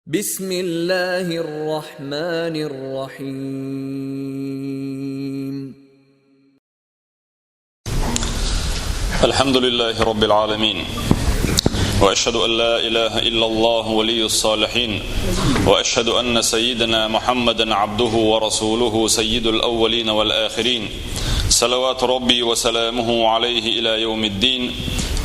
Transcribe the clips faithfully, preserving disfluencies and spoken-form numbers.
بسم الله الرحمن الرحيم. الحمد لله رب العالمين. وأشهد أن لا إله إلا الله ولي الصالحين. وأشهد أن سيدنا محمدا عبده ورسوله سيد الأولين والآخرين. صلوات ربي وسلامه عليه إلى يوم الدين.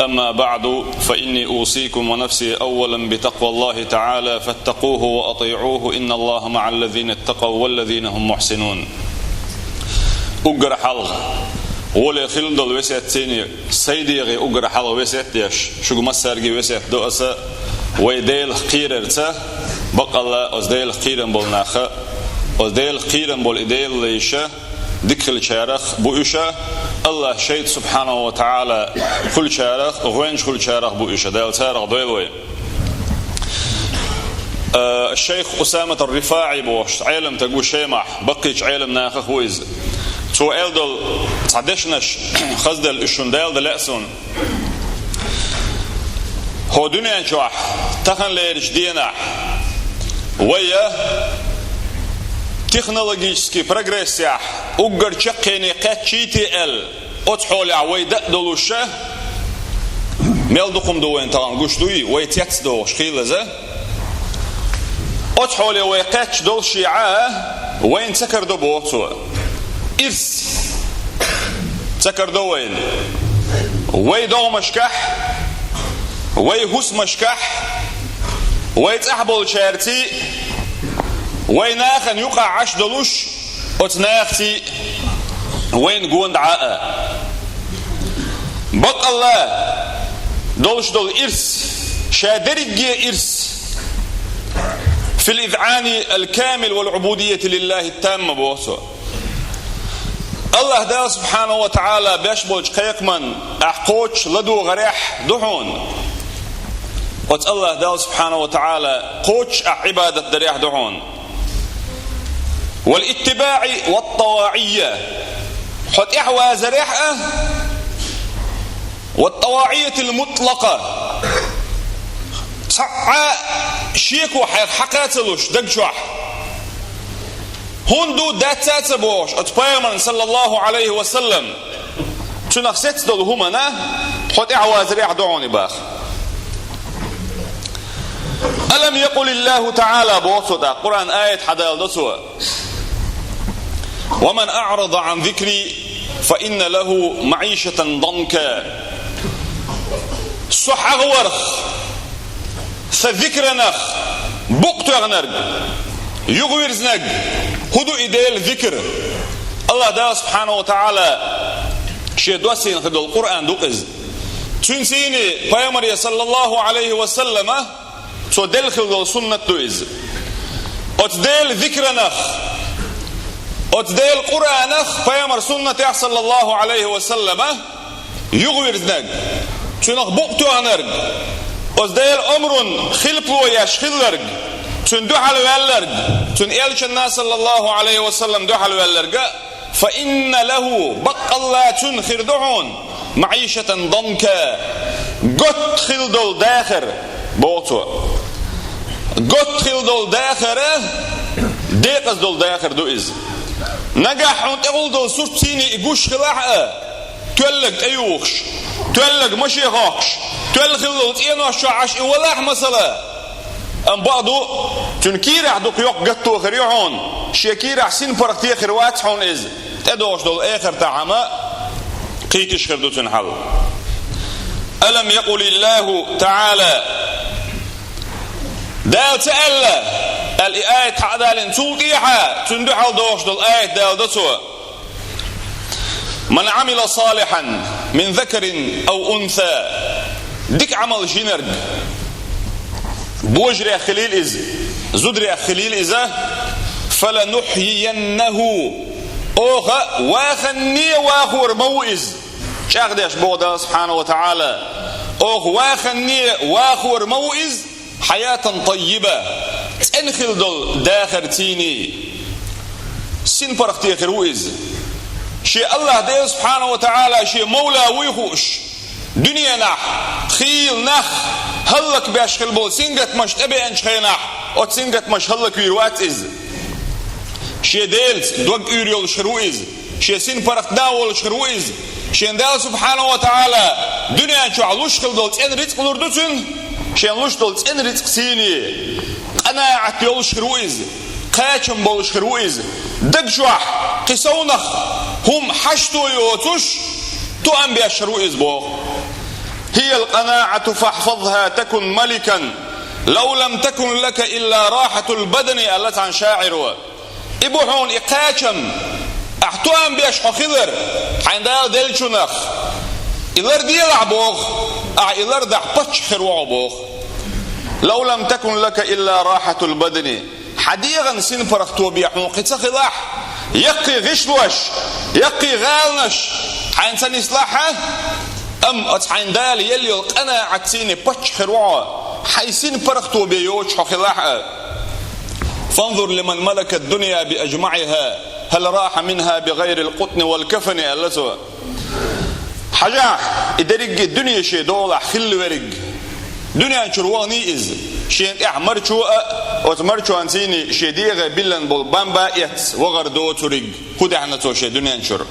أما بعد، فإني أوصيكم ونفسي أولا بتقوى الله تعالى فاتقوه وأطيعوه، إن الله مع الذين اتقوا والذين هم محسنون. Уггар хьалха, гӀоле хилла долу весет цийний, сайдегӀе уггар хьалха весет деш, шуьга массаьрга весет до аса, вай Делах кхерарца, баккъалла оцу Делах кхерам болу наха, оцу Делах кхерам болу и Делан лайша, дика хиллачарах бу уьш, АллахӀ шайта субхьанаху ва таӀала хуьлучарах, гӀоьнча хуьлучарах бу уьш, Дала царах дойла вай. Э, шайх Усамат ар-РифаӀи бохуш, Ӏеламстаг ву Шемахь, баккхийчу Ӏеламнахах ву иза. Цо аьлла долу цхьа дешнаш, хазделла уьш шуна далла дан лаьа суна. ХӀокху дуьнен чохь, таханлерачу дийнахь, вай технологический прогрессехь уггар чаккхене кхеччийте аьлла, оцу хьолехь вай дан а долуш, мел дукха хӀума ду вайна тахана гуш дуй, вай цецдохуш хилаза. Оцу хьоле вай кхаьчча долуш а, вайна ца карадо боху цо. Ирс ца карадо вайна. Вай догӀмашкахь, вай хӀусамашкахь, вай цӀахь болчаьрций, вай нахана юкъахь Ӏаш долуш, оцу нахаций вайна гонда Ӏа а. Баккъалла долуш долу ирс, ша дерриге ирс, في الإذعان الكامل والعبودية لله التامة боху цо. АллахӀ Дала субхьанаху ва таӀала беш болчу кхайкхаман ахь кхочуш ладогӀарехь ду хьуна. Оцу АллахӀ Дала субхьанаху ва таӀала кхочуш ахь Ӏибадат дарехь ду хьуна. والاتباع والطواعية. Хьо тӀаьхьавазарехь а, والطواعية المطلقة. Цхьа а шеко хьайх хьакха ца луш даг чохь. ХӀунда ду дац а ца бохуш, оцу пайхамарна, саллаллаху Ӏалайхи ва саллам, цунах сецна долу хӀумана хьо тӀаьхьавазарехь ду хьуна и баха. ألم يقل الله تعالى боху цо тӀаккха, Къуръан аят хьадалдо цо. ومن أعرض عن ذكري فإن له معيشة ضنكا. Со хьахаварх, сан зикранах букъ тоьхнарг, юхавирзинарг, хӀун ду и Делан зикр? АллахӀ Дала субхьанаху ва таӀала шен доссийна хир долу Къуръан ду иза. Цуьнан сийне пайхамаре, саллаллаху Ӏалайхи ва саллама, цо делла хилла долу суннат ду иза. Оцу Делан зикранах, оцу Делан Къуръанах, пайхамар суннатех, саллаллаху Ӏалайхи ва саллама, юхавирзинарг, цунах букъ тоьхнарг, оцу Делан омрун хилпало еш хилларг, цуьнан дуьхьал ваьлларг, цуьнан элчанна, саллаллаху Ӏалайхи ва саллам, дуьхьал ваьлларга, فإن له, баккъалла цунна хир ду хьуна, معيشة ضنكا, готта хилла долу дахар, боху цо. Готта хилла долу дахар, декъаза долу дахар ду иза. Нагахь хьуна тӀехула долу сурт сийне и гуш хилахь а, тоьллаг тӀеюхуш, тоьллаг маше хохкуш, тоьлла хилла долу цӀенош чохь Ӏаш и валахь, масала, амма бакъ ду, цуьнан кийрахь дукха йоккха гатто хир ю хьуна, шен кийрахь синпаргӀате хир вац хьуна иза, тӀедогӀуш долу эхартахь хӀума кхийтиш хир ду цуьнан хьал. ألم يقل الله تعالى, Дала ца аьлла, аьлла и аят хьадалийна, цул тӀехьа цунна дуьхьал догӀуш долу аят далдо цо. من عمل صالحا من ذكر أو أنثى. Дика Ӏамал йинарг, божарех хилийла иза, зударех хилийла иза, فلنحيينه. Оха ваханне вахор ма ву иза. ЧӀагӀдеш боху Дала субхьанаху ва таӀала. Оха ваханне вахор ма ву иза. حياة طيبة, цӀена хилла долу дахар цийний. СинпаргӀате хир ву иза. Шен АллахӀ Дела субхьанаху ва таӀала шен мавла вуй хууш, дуьненахь хийла нах, хӀаллакбеш хила болу сингаттамаш тӀебеанчу хенахь, оцу сингаттамаша хӀаллаквийр вац иза. Шен Делаца дог уьйр йолуш хир ву иза. Шен синпаргӀат да волуш хир ву иза. Шен Дала, субхьанаху ва таӀала, дуьнен чохь луш хила долу цӀена рицкъ лур ду цуьнан. Шен луш долу цӀена рицкъ сийне, къанаӀат йолуш хир ву иза. Кхачам болуш хир ву иза. Даг чохь кхин совнах хӀума хьашто йоцуш, тоам беш хир ву иза боху. «هي القناعة فاحفظها تكن ملكا، لو لم تكن لك إلا راحة البدن», аьлла цхьана шаӀиро. И бу хьуна и кхачам, ахь тоам беш хьо хилар, хьайн Дала деллачунах. И ларделахь боху, ахь и лардахь паччахь хир ву хьо боху. «لو لم تكن لك إلا راحة البدن». Хьан дегӀан синпаргӀато бен хьуна кхин ца хилахь, яккхий гӀишлош, яккхий гӀаланаш хьайна ца нислахь а, амма оцу хьайна Дала елла йолу къанаӀат сийне паччахь хир ву хьо, хьайн синпаргӀато бен йоцуш хьо хилахь а. «فانظر لمن ملك الدنيا بأجمعها هل راح منها بغير القطن والكفن», аьлла цо. Хьажахь, и дерриге дуьне шен долахь хилла верг. Дуьнен чуьра ваханий иза, шена тӀехь марчо а, оцу марчонца йиний шен дегӀе биллина болу бамба а эцна вахар доцург. ХӀун даьхьна цо шен дуьнен чуьра?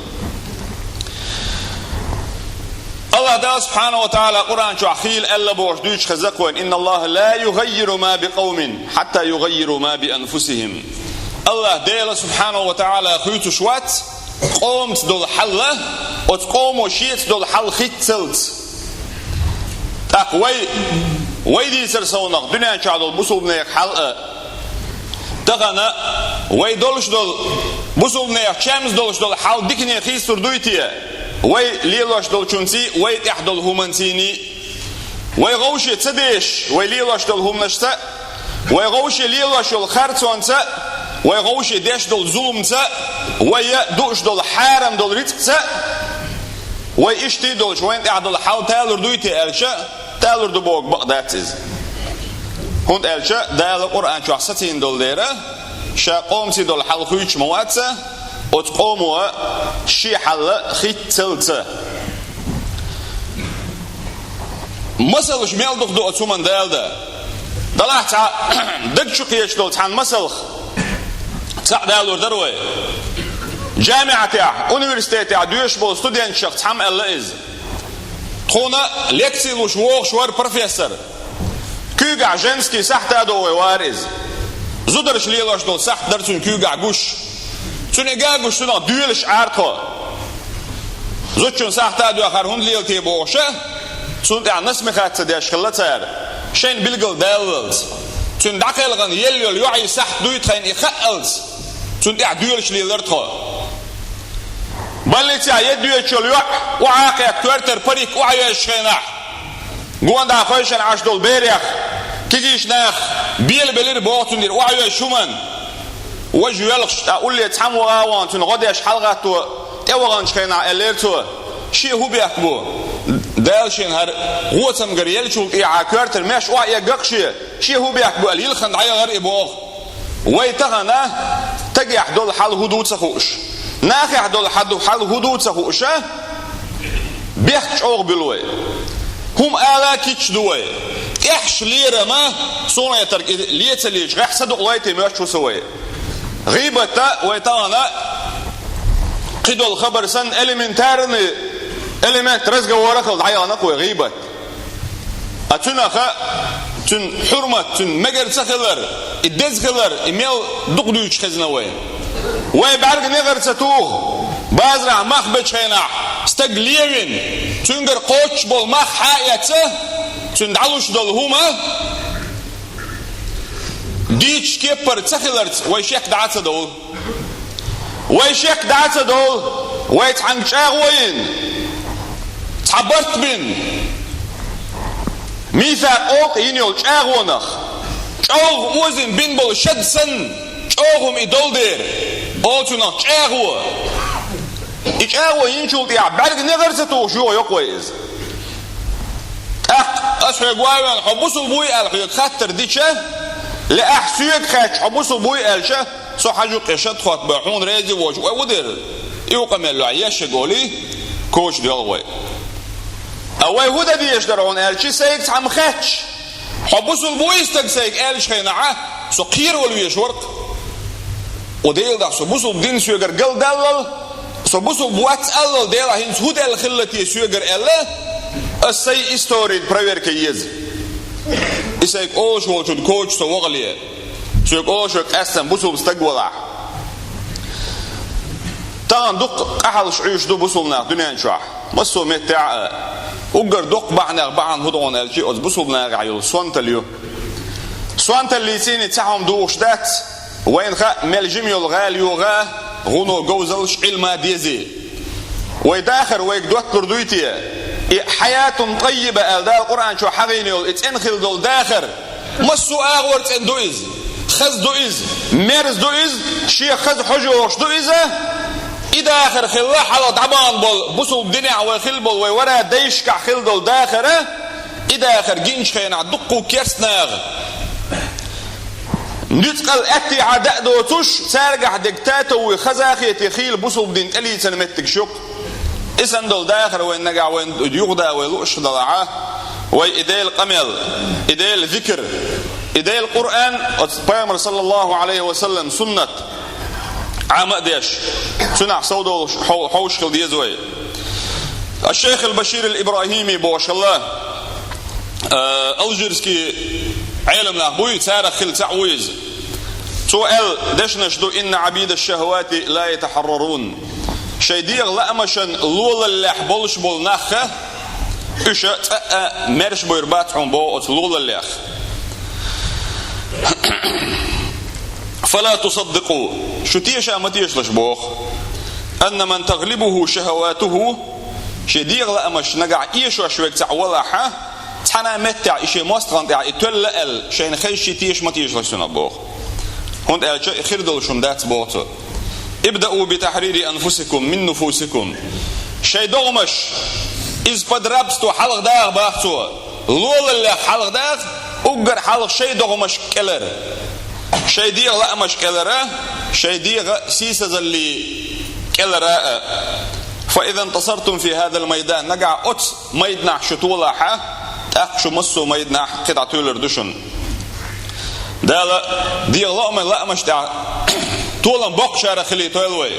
АллахӀ Дала, субхьанаху ва таӀала, Къуръан чохь хийла аьлла бохуш дуьйцуш хеза вайна: «إن الله لا يغير ما بقوم حتى يغيروا ما بأنفسهم». АллахӀ Дела, субхьанаху ва таӀала, хуьйцуш вац къомаца долу хьал, оцу къомо шеца долу хьал хийццалц. ТӀаккха вай, вай дийцар совнах дуьнен чохь долу бусулбанех хьал а, тахана вай долуш долу, бусулбанех чемза долуш долу хьал дикане хийцалур дуй те? Вай лелош долчунций, вай тӀехь долу хӀуманцийний, вай гӀовше ца дешаш, вай лелош долу хӀуманашца, вай гӀовше лелош йолу харцонца, вай гӀовше деш долу зуламца, вай дууш долу хьарам долу рицкъаца, вай иштта долчу вайна тӀехь долу хьал талур дуй те аьлча, талур ду боху бакъ дац иза. ХӀунда аьлча Дала Къуръан чохь сацийна долу дера, ша къомаца долу хьал хуьйцуш ма вац, оцу къомо шен хьал хийццалц. Масалш мел дукха ду оцу хӀуманна Дала дан. Делахь цхьа даг чу кхеташ долу цхьана масалх цхьаъ далур дара вай. ДжамиӀатехь, университетехь доьшуш болу студенташах цхьамма аьлла иза. Тхуна лекци луш вогӀуш вара профессор. Куьйгахь женский сахьт а догӀий вара иза. Зударша лелош долу сахьт дара цуьнан куьйгахь гуш. Цуьнан и гуш цунах доьлуш Ӏара тхо. Зудчун сахьт а доьху, хӀара хӀунда лела те бохуш а, цунна тӀехь насмехать ца деш хилла цара, шайна билггал даллалц. Цуьнан дӀакхелхина елла йолу йоӀий сахьт дуй тхайна и хаалц, цунна тӀехь доьлуш лелара тхо. Больницехь еддоьчул йоӀ охьа а кхетта, коьртара парик охьайоьзучу хенахь, гондӀа хойшина Ӏаш долу берех, кегийчу нах белабелира боху цуьнан охьайоьзучу хӀуманна. Важа йоьлхуш, тӀаккха улле цхьаммо а вахана, цуьнан гӀо деш хьалагӀатто тӀеваханчу хенахь, аьллера цо: «Шен хӀун бехк бу? Дала шена хӀара гӀоцамгар еллачул тӀехьа коьртара меш охьаэгна-кх шен, шен хӀун бехк бу?» аьлла, йилхина дӀаяхара и боху. Вай тахана стагехь долу хьал хӀун ду ца хууш, нахехь долу хьал хӀун ду ца хууш а, бехк чӀогӀа буьллу вай. ХӀума ала кийча ду вай. ТӀехьаш лерама, суна а тӀаккха и ле ца лийча, гӀехь са дукъалой те моьттуш ву со вай. ГӀийбат а вай тахана кхидолу хабар санна, элементарный элемент разговора хила дӀаяхана-кх вай гӀийбат. А цуьнах а, цуьнан хьурмат, цуьнан мегар ца хилар, и деза хилар, и мел дукха дуьйцуш хезна вай. Вай бӀаьрг негӀар ца туху, базарахь мах бечу хенахь, стаг левина, цуьнгара кхоччуш болу мах хьаэца, цуьнан дӀалуш долу хӀума дийцачу кепара ца хиларца вай шек дӀа а ца довла. Вай шек дӀа а ца довла, вай цхьаьнга чӀагӀо йина, цхьа барт бина, мийсакъ олу-кх йина йолу чӀагӀонах, чӀогӀа озийна бина болу шад санна, чӀогӀа хӀума и долу дера, олу цунах чӀагӀо. И чӀагӀо йинчул тӀехьа бӀаьрг негӀар ца тухуш йохайо-кх вай иза. ТӀаккха аса хьоьга ван а ваьлла, хьо бусулба вуй аьлла хьоьга хаттар дича, ле ахь соьга хаьттича, хьо бусулба вуй аьлча, со хьажа-кх я шад хотбан, хьуна реза воцуш вай хӀун дер? И ву къамел лохь, ешшаг олий, коча доьлху вай. А вай хӀун дан дезаш дара хьуна аьлча, сайга цхьамма хаьттича, Хьо бусулба вуй стаг сайга аьллачу хенахь, со кхеравала везаш вара-кх. О Дела, дахь со бусулба дин соьгара галдаллал, со бусулба вац аллал, Дела, хӀинца хӀун даьлла хилла те соьгара аьлла, ас сайн историйна проверка еза. И сайга олуш волчунна коча со вахале, соьга олуш верг къаьстина бусулба стаг валахь. Тахана дукха къахьаллаш Ӏуьйш ду бусулба нах дуьнен чохь. Массо а меттехь а, уггар доккха бахьанех бахьана хӀун ду хьуна аьлча, оцу бусулба нахехь йолу сонталла ю. Сонталлица цхьа хӀума духуш дац, вайна хаьа, мел жима йолу гӀала йогӀа, гӀуно говзаллаш, Ӏилма дезий. Вай дахар вайга дотталур дуй те? И хьаятун таййиба аьлла Дала Къуръан чохь хьахийна йолу и цӀена хила долу дахар, массо а агӀор цӀена ду иза, хаза ду иза, мерза ду иза, шен хаза хьожа йогӀуш ду иза. И дахар хилла хьалха дӀабахана болу, бусулба динехь вай хилла болу, вай вара дайшкахь хилла долу дахара, и дахар гиначу хенахь дуккха керста наха, нуьцкъала аьттехьа даа доцуш, цаьргахь дерг татоввуй, хазахетий хийла бусулба дин тӀелийцина меттигаш ю-кх. И санна долу дахар вайн нагахь вайн юхада вай лууш хилалахь, вай и Делан къамел, и Делан зикр, и Делан Къуръан, оцу Пайхамар саллаллаху Ӏалайхи ва саллам суннат Ӏама а деш, цунах совдолуш хьо-, хьовш хила деза вай. Аш-Шайх ал-Башир ал-Ибрахими бохуш хилла, э, алжирский Ӏеламнах буй, царах хилла цхьаъ ву иза. Цо аьлла дешнаш ду: «Инна Ӏабида шахавати ла ятахьаррарун». Шайн дегӀан лаамашна лолаллехь болуш болу нах, уьш цкъа а маьрша бевр бац хьуна боху оцу лолаллех. «Фала тусаддикъу», шу теша ма тешалаш боху. «Анна ман таглибуху шахаватуху», шен дегӀан лаамаш нагахь эшош верг цхьаъ валахь, цхьана а меттехь и шен мостагӀна тӀехь и тоьлла аьлла, шайна хезча теша ма тешалаш цунах боху. ХӀунда аьлча и хир долуш хӀума дац боху цо. «Ибдау би тахьрири анфусикум мин нуфусикум». Шайн догӀмаш, иза под рабство хьалха даха бах цо. Лолаллех хьалха даха, уггар хьалха шайн догӀмаш кӀелара. Шайн дегӀан лаамаш кӀелара, шайн дегӀан сийсазалле кӀелара а. «Фа иза интасартум фи хазал майдан», нагахь оцу майданахь шу толахь, тӀаккха шу массо а майданахь кхин дӀа тоьлур ду шуна. Дала дегӀан лаамаш тӀехь толам боккхучарах хилийтойла вай.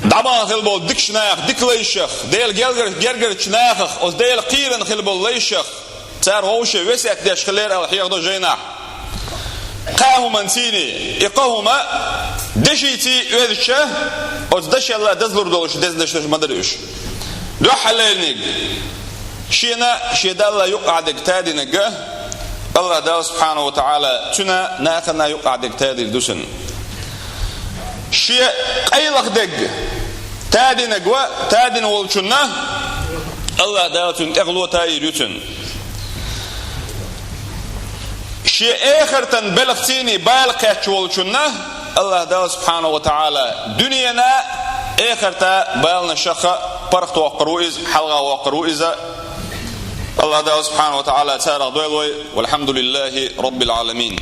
ДӀабахана хила болу дикачу нахах, дика лайшах, Делан гергар-, гергарчу нахах, оцу Делан кхийрана хила болу лайшах, цара вовше весет деш хилера аьлла хьехадо жайнахь. Кхаа хӀуманций, и кхо хӀума дешиций оьзуча, оцу дашалла дазлур долуш деза дешнаш ма дара уьш. Дуьххьарлерниг, шена, шен Далла юкъахь дерг тадинарг, АллахӀ Дала субхьанаху ва таӀала цуьнан нахана юкъахь дерг тадийр ду цунна. Шен къайлаха дерг тадинарг ва тадина волчунна, АллахӀ Дала цуьнан тӀехула тайийр ю цуьнан. Шен эхартан белхацийний бала кхаьчча волчунна, АллахӀ Дала субхьанаху ва таӀала дуьненан, эхартан баланашах паргӀатвоккхур ву иза, хьалхавоккхур ву иза. АллахӀ Дала субхьанаху ва таӀала царах дойла вай. Валхьамдулиллахи раббил Ӏаламин.